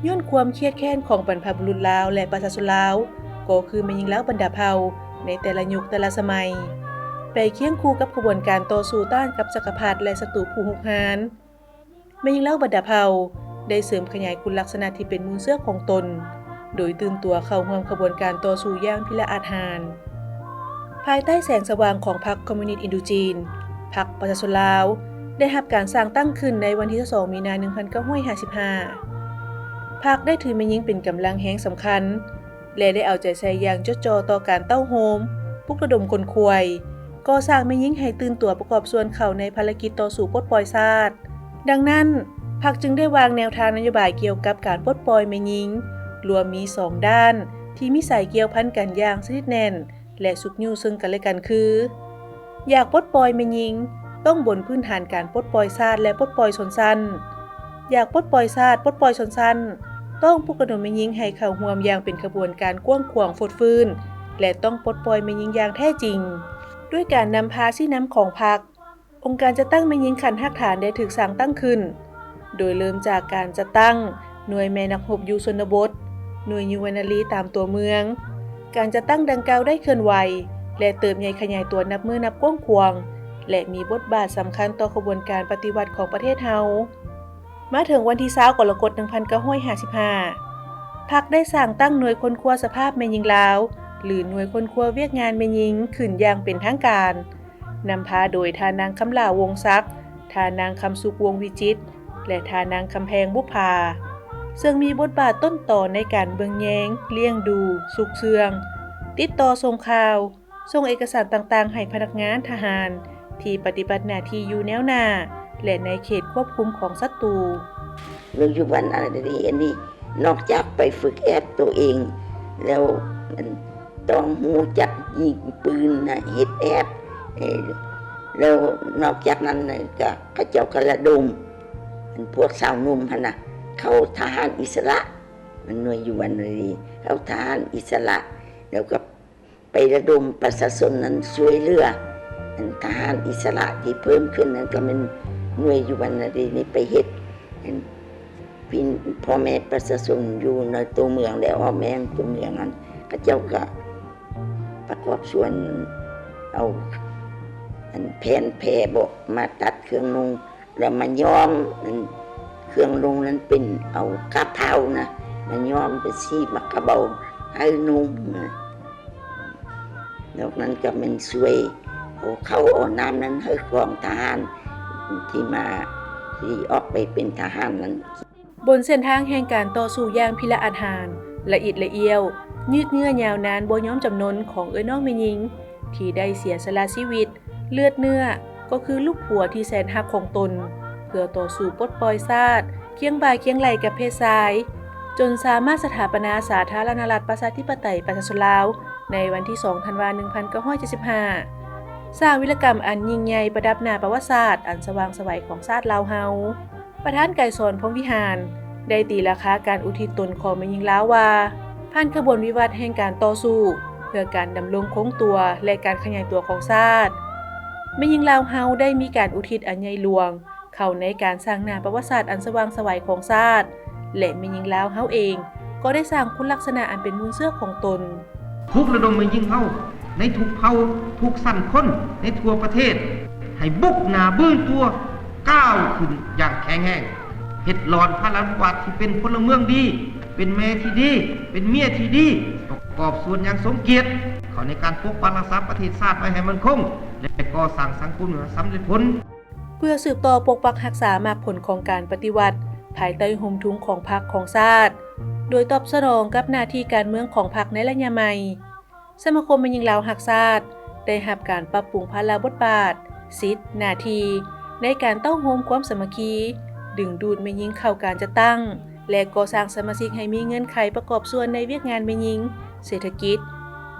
ຍ້ອນຄວາມຄຽດແຄ້ນຂອງບັນພະບຸລຸດລາວ ແລະ ປະຊາຊົນລາວ, ກໍຄືແມ່ຍິງລາວບັນດາເຜົ່າໃນແຕ່ລະຍຸກແຕ່ລະສະໄໝ ໄປຄຽງຄູ່ກັບຂະບວນການຕໍ່ສູ້ຕ້ານກັບຈັກກະພັດ ແລະ ສັດຕູຜູ້ຮຸກຮານ. ແມ່ຍິງລາວບັນດາເຜົ່າໄດ້ເສີມຂະຫຍາຍຄຸນລັກສະນະທີ່ເປັນມູນເຊື້ອຂອງຕົນ, ໂດຍຕື່ນຕົວເຂົ້າຮ່ວມຂະບວນການຕໍ່ສູ້ຢ່າງພິລະອາດຫານ. ພາຍໃຕ້ແສງສະຫວ່າງຂອງພັກຄອມມູນິດອິນໂດຈີນ, ພັກປະຊາຊົນລາວ ໄດ້ຮັບການສ້າງຕັ້ງຂຶ້ນໃນວັນທີຊາວສອງ ມີນາ ໜຶ່ງພັນເກົ້າຮ້ອຍຫ້າສິບຫ້າ. ພັກໄດ້ຖືແມ່ຍິງເປັນກຳລັງແຮງສຳຄັນ ແລະ ໄດ້ເອົາໃຈໃສ່ຢ່າງຈົດຈໍ່ຕໍ່ການເຕົ້າໂຮມ, ປຸກລະດົມຂົນຂວາຍ, ກໍ່ສ້າງແມ່ຍິງໃຫ້ຕື່ນຕົວປະກອບສ່ວນເຂົ້າໃນພາລະກິດຕໍ່ສູ້ປົດປ່ອຍຊາດ. ດັ່ງນັ້ນ, ພັກຈຶ່ງໄດ້ວາງແນວທາງນະໂຍບາຍກ່ຽວກັບການປົດປ່ອຍແມ່ຍິງ, ລວມມີສອງດ້ານທີ່ມີສາຍກ່ຽວພັນກັນຢ່າງສະໜິດແໜ້ນ ແລະ ຊຸກຍູ້ເຊິ່ງກັນແລະກັນຄື: ຢາກປົດປ່ອຍແມ່ຍິງ, ຕ້ອງບົນພື້ນຖານການປົດປ່ອຍຊາດ ແລະ ປົດປ່ອຍຊົນຊັ້ນ. ຢາກປົດປ່ອຍຊາດ, ປົດປ່ອຍຊົນຊັ້ນ, ຕ້ອງປຸກລະດົມແມ່ຍິງໃຫ້ເຂົ້າຮ່ວມຢ່າງເປັນຂະບວນການກວ້າງຂວາງຟົດຟື້ນ ແລະ ຕ້ອງປົດປ່ອຍແມ່ຍິງຢ່າງແທ້ຈິງ. ດ້ວຍການນຳພາຊີ້ນຳຂອງພັກ, ອົງການຈັດຕັ້ງແມ່ຍິງຂັ້ນຮາກຖານໄດ້ຖືກສ້າງຕັ້ງຂຶ້ນ, ໂດຍເລີ່ມຈາກການຈັດຕັ້ງໜ່ວຍແມ່ນັກຮົບຢູ່ຊົນນະບົດ, ໜ່ວຍຢູ່ວັນນາລີຕາມຕົວເມືອງ. ການຈັດຕັ້ງດັ່ງກ່າວໄດ້ເຄື່ອນໄຫວ ແລະ ເຕີບໃຫຍ່ຂະຫຍາຍຕົວນັບມື້ນັບກວ້າງຂວາງ, ແລະ ມີບົດບາດສຳຄັນຕໍ່ຂະບວນການປະຕິວັດຂອງປະເທດເຮົາ. ມາເຖິງວັນທີຊາວ ກໍລະກົດ ໜຶ່ງພັນເກົ້າຮ້ອຍຫ້າສິບຫ້າ ພັກໄດ້ສ້າງຕັ້ງໜ່ວຍຄົ້ນຄວ້າສະພາບແມ່ຍິງລາວ ຫຼື ໜ່ວຍຄົ້ນຄວ້າວຽກງານແມ່ຍິງ ຂຶ້ນຢ່າງເປັນທາງການ, ນຳພາໂດຍທ່ານນາງ ຄຳຫຼ້າ ວົງສັກ, ທ່ານນາງ ຄຳສຸກ ວົງວິຈິດ ແລະ ທ່ານນາງ ຄຳແພງ ບຸບຜາ, ເຊິ່ງມີບົດບາດຕົ້ນຕໍໃນການເບິ່ງແຍງ, ລ້ຽງດູ, ຊຸກເຊື່ອງ, ຕິດຕໍ່ສົ່ງຂ່າວ, ສົ່ງເອກະສານຕ່າງໆໃຫ້ພະນັກງານທະຫານທີ່ປະຕິບັດໜ້າທີ່ຢູ່ແນວໜ້າ ແລະ ໃນເຂດຄວບຄຸມຂອງສັດຕູ. ເລື່ອງຢູ່ບ້ານອາລີອັນນີ້ ນອກຈາກໄປຝຶກແອບໂຕເອງແລ້ວ ຕ້ອງຮູ້ຈັກຍິງປືນນະ ເຮັດແອບ ເອີ ແລ້ວນອກຈາກນັ້ນນະ ກະເຂົາເຈົ້າກະລະດົມ ອັນພວກຊາວໜຸ່ມຫັ້ນນະ ເຂົ້າທະຫານອິດສະຫຼະ ມັນໜ່ວຍຢູ່ບ້ານນາດີ ເຂົ້າທະຫານອິດສະຫຼະ ແລ້ວກໍ ໄປລະດົມປະຊາຊົນນັ້ນຊ່ວຍເຫຼືອ ອັນທະຫານອິດສະຫຼະທີ່ເພີ່ມຂຶ້ນນັ້ນ ກໍແມ່ນໜ່ວຍຢູ່ບ້ານນາດີນີ້ໄປເຮັດ ອັນພີ່ ພໍ່ແມ່ປະຊາຊົນຢູ່ໃນຕົວເມືອງ ແລະ ອ້ອມແອ້ມຕົວເມືອງນັ້ນ ເຂົາເຈົ້າກໍປະກອບສ່ວນເອົາ ອັນແຜ່ນແພເບາະ ມາຕັດເຄື່ອງນຸ່ງ ແລ້ວມາຍ້ອມ ອັນເຄື່ອງນຸ່ງນັ້ນເປັນເອົາກາບພ້າວນະ ມາຍ້ອມເປັນສີໝາກກະເບົາໃຫ້ນຸ່ງນະ. ນອກນັ້ນກໍແມ່ນຊ່ວຍເອົາເຂົ້າເອົານ້ຳນັ້ນໃຫ້ກອງທະຫານທີ່ມາ ທີ່ອອກໄປເປັນທະຫານນັ້ນ. ບົນເສັ້ນທາງແຫ່ງການຕໍ່ສູ້ຢ່າງພິລະອາດຫານ, ລະອິດລະອ້ຽວ, ຍືດເຍື້ອຍາວນານບໍ່ຍອມຈຳນົນຂອງເອື້ອຍນ້ອງແມ່ຍິງ ທີ່ໄດ້ເສຍສະຫຼະຊີວິດ, ເລືອດເນື້ອ ກໍຄືລູກຜົວທີ່ແສນຮັກຂອງຕົນ ເພື່ອຕໍ່ສູ້ປົດປ່ອຍຊາດ ຄຽງບ່າຄຽງໄຫຼ່ກັບເພດຊາຍ, ຈົນສາມາດສະຖາປະນາສາທາລະນະລັດ ປະຊາທິປະໄຕ ປະຊາຊົນລາວ ໃນວັນທີສອງ ທັນວາ ໜຶ່ງພັນເກົ້າຮ້ອຍເຈັດສິບຫ້າ ສ້າງວິລະກຳອັນຍິ່ງໃຫຍ່ປະດັບໜ້າປະຫວັດສາດອັນສະຫວ່າງໄສຂອງຊາດລາວເຮົາ. ປະທານໄກສອນ ພົມວິຫານ ໄດ້ຕີລາຄາການອຸທິດຕົນຂອງແມ່ຍິງລາວວ່າ ຜ່ານຂະບວນວິວັດແຫ່ງການຕໍ່ສູ້ເພື່ອການດຳລົງຄົງຕົວ ແລະ ການຂະຫຍາຍຕົວຂອງຊາດ, ແມ່ຍິງລາວເຮົາໄດ້ມີການອຸທິດອັນໃຫຍ່ຫຼວງເຂົ້າໃນການສ້າງໜ້າປະຫວັດສາດອັນສະຫວ່າງໄສຂອງຊາດ ແລະ ແມ່ຍິງລາວເຮົາເອງກໍໄດ້ສ້າງຄຸນລັກສະນະອັນເປັນມູນເຊື້ອຂອງຕົນ. ປຸກລະດົມແມ່ຍິງເຮົາໃນທຸກເຜົ່າ ທຸກຊັ້ນຄົນໃນທົ່ວປະເທດ ໃຫ້ບຸກໜ້າບືນຕົວ ກ້າວຂຶ້ນຢ່າງແຂງແຮງ, ເຮັດຫຼອນພາລະບົດບາດທີ່ເປັນພົນລະເມືອງດີ, ເປັນແມ່ທີ່ດີ, ເປັນເມຍທີ່ດີ, ປະກອບສ່ວນຢ່າງສົມກຽດເຂົ້າໃນການປົກປັກຮັກສາປະເທດຊາດໄວ້ໃຫ້ໝັ້ນຄົງ ແລະ ກໍ່ສ້າງສັງຄົມໃຫ້ສຳເລັດຜົນ. ເພື່ອສືບຕໍ່ປົກປັກຮັກສາໝາກຜົນຂອງການປະຕິວັດ ພາຍໃຕ້ຮົ່ມທຸງຂອງພັກຂອງຊາດ, ໂດຍຕອບສະໜອງກັບໜ້າທີ່ການເມືອງຂອງພັກໃນໄລຍະໃໝ່, ສະມາຄົມແມ່ຍິງລາວຮັກຊາດ ໄດ້ຮັບການປັບປຸງພາລະບົດບາດ, ສິດ, ໜ້າທີ່ ໃນການເຕົ້າໂຮມຄວາມສາມັກຄີ, ດຶງດູດແມ່ຍິງເຂົ້າການຈັດຕັ້ງ ແລະ ກໍ່ສ້າງສະມາຊິກໃຫ້ມີເງື່ອນໄຂປະກອບສ່ວນໃນວຽກງານແມ່ຍິງ, ເສດຖະກິດ,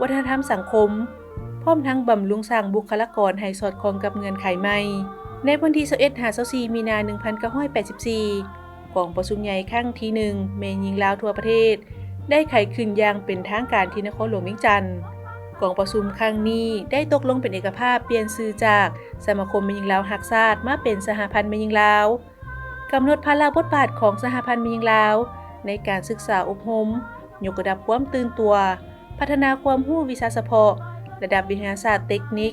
ວັດທະນະທຳສັງຄົມ, ພ້ອມທັງບຳລຸງສ້າງບຸກຄະລາກອນໃຫ້ສອດຄ່ອງກັບເງື່ອນໄຂໃໝ່. ໃນວັນທີຊາວເອັດ ຫາ ຊາວສີ່ ມີນາ ໜຶ່ງພັນເກົ້າຮ້ອຍແປດສິບສີ່ ກອງປະຊຸມໃຫຍ່ຄັ້ງທີໜຶ່ງ ແມ່ຍິງລາວທົ່ວປະເທດ ໄດ້ໄຂຂຶ້ນຢ່າງເປັນທາງການທີ່ນະຄອນຫຼວງວຽງຈັນ. ກອງປະຊຸມຄັ້ງນີ້ໄດ້ຕົກລົງເປັນເອກະພາບປ່ຽນຊື່ຈາກສະມາຄົມແມ່ຍິງລາວຮັກຊາດ ມາເປັນສະຫະພັນແມ່ຍິງລາວ, ກຳນົດພາລະບົດບາດຂອງສະຫະພັນແມ່ຍິງລາວ ໃນການສຶກສາອົບຮົມ, ຍົກລະດັບຄວາມຕື່ນຕົວ, ພັດທະນາຄວາມຮູ້ວິຊາສະເພາະ ລະດັບວິທະຍາສາດເຕັກນິກ,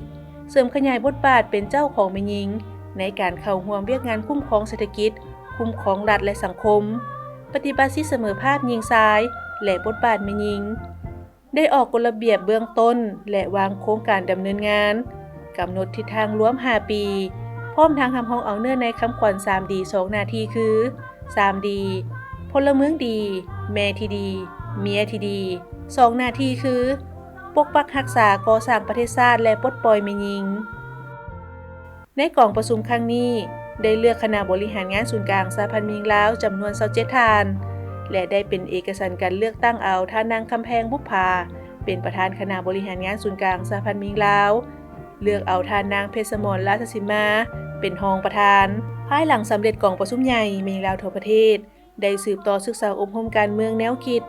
ເສີມຂະຫຍາຍບົດບາດເປັນເຈົ້າຂອງແມ່ຍິງ ໃນການເຂົ້າຮ່ວມວຽກງານຄຸ້ມຄອງເສດຖະກິດ, ຄຸ້ມຄອງລັດ ແລະ ສັງຄົມ, ປະຕິບັດສິດສະເໝີພາບຍິງຊາຍ ແລະ ບົດບາດແມ່ຍິງ. ໄດ້ອອກກົດລະບຽບເບື້ອງຕົ້ນ ແລະ ວາງໂຄງການດຳເນີນງານ, ກຳນົດທິດທາງລວມຫ້າປີ, ພ້ອມທັງຮັບຮອງເອົາເນື້ອໃນຄຳຂວັນສາມດີ ສອງໜ້າທີ່ຄື ສາມດີ ພົນລະເມືອງດີ, ແມ່ທີ່ດີ, ເມຍທີ່ດີ, ສອງໜ້າທີ່ຄື ປົກປັກຮັກສາ, ກໍ່ສ້າງປະເທດຊາດ ແລະ ປົດປ່ອຍແມ່ຍິງ. ໃນກອງປະຊຸມຄັ້ງນີ້ ໄດ້ເລືອກຄະນະບໍລິຫານງານສູນກາງສະຫະພັນແມ່ຍິງລາວ ຈຳນວນຊາວເຈັດທ່ານ ແລະ ໄດ້ເປັນເອກະສັນກັນເລືອກຕັ້ງເອົາທ່ານນາງ ຄຳແພງ ບຸບຜາ ເປັນປະທານຄະນະບໍລິຫານງານສູນກາງສະຫະພັນແມ່ຍິງລາວ, ເລືອກເອົາທ່ານນາງ ເພັດສະໝອນ ລາຊະສີມາ ເປັນຮອງປະທານ. ພາຍຫຼັງສຳເລັດກອງປະຊຸມໃຫຍ່ແມ່ຍິງລາວທົ່ວປະເທດ ໄດ້ສືບຕໍ່ສຶກສາອົບຮົມການເມືອງແນວຄິດ,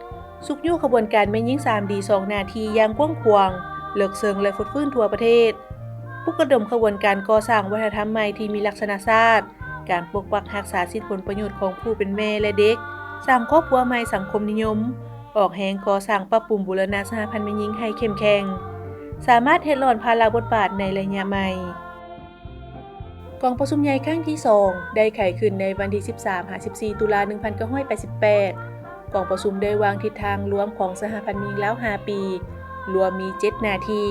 ຊຸກຍູ້ຂະບວນການແມ່ຍິງສາມດີ ສອງໜ້າທີ່ຢ່າງກວ້າງຂວາງ, ເລິກເຊິ່ງ ແລະ ຟົດຟື້ນທົ່ວປະເທດ, ປຸກລະດົມຂະບວນການກໍ່ສ້າງວັດທະນະທຳໃໝ່ທີ່ມີລັກສະນະຊາດ, ການປົກປັກຮັກສາສິດຜົນປະໂຫຍດຂອງຜູ້ເປັນແມ່ ແລະ ເດັກ, ສ້າງຄອບຄົວໃໝ່ສັງຄົມນິຍົມ, ອອກແຮງກໍ່ສ້າງປັບປຸງບູລະນະສະຫະພັນແມ່ຍິງໃຫ້ເຂັ້ມແຂງ, ສາມາດເຮັດຫຼອນພາລະບົດບາດໃນໄລຍະໃໝ່. ກອງປະຊຸມໃຫຍ່ຄັ້ງທີສອງ ໄດ້ໄຂຂຶ້ນໃນວັນທີສິບສາມຫາສິບສີ່ຕຸລາໜຶ່ງພັນເກົ້າຮ້ອຍແປດສິບແປດ. ກອງປະຊຸມໄດ້ວາງທິດທາງລວມຂອງສະຫະພັນແມ່ຍິງລາວຫ້າປີ, ລວມມີເຈັດໜ້າທີ່,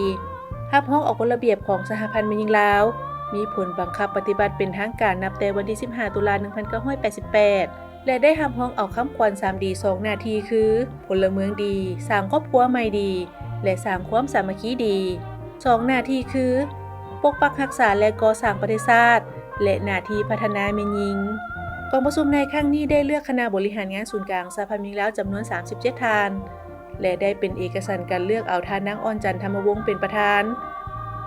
ຮັບຮອງອອກກົດລະບຽບຂອງສະຫະພັນແມ່ຍິງລາວ, ມີຜົນບັງຄັບປະຕິບັດເປັນທາງການນັບແຕ່ວັນທີສິບຫ້າຕຸລາໜຶ່ງພັນເກົ້າຮ້ອຍແປດສິບແປດ ແລະ ໄດ້ຮັບຮອງເອົາຄຳຂວັນສາມດີ ສອງໜ້າທີ່ຄື ພົນລະເມືອງດີ, ສ້າງຄອບຄົວໃໝ່ດີ ແລະ ສ້າງຄວາມສາມັກຄີດີ. ສອງໜ້າທີ່ຄື ປົກປັກຮັກສາ ແລະ ກໍ່ສ້າງປະເທດຊາດ ແລະ ໜ້າທີ່ພັດທະນາແມ່ຍິງ. ກອງປະຊຸມໃນຄັ້ງນີ້ໄດ້ເລືອກຄະນະບໍລິຫານງານສູນກາງສະຫະພັນແມ່ຍິງລາວຈຳນວນສາມສິບເຈັດທ່ານ ແລະ ໄດ້ເປັນເອກະສັນກັນເລືອກເອົາທ່ານນາງ ອ່ອນຈັນ ທຳມະວົງ ເປັນປະທານ,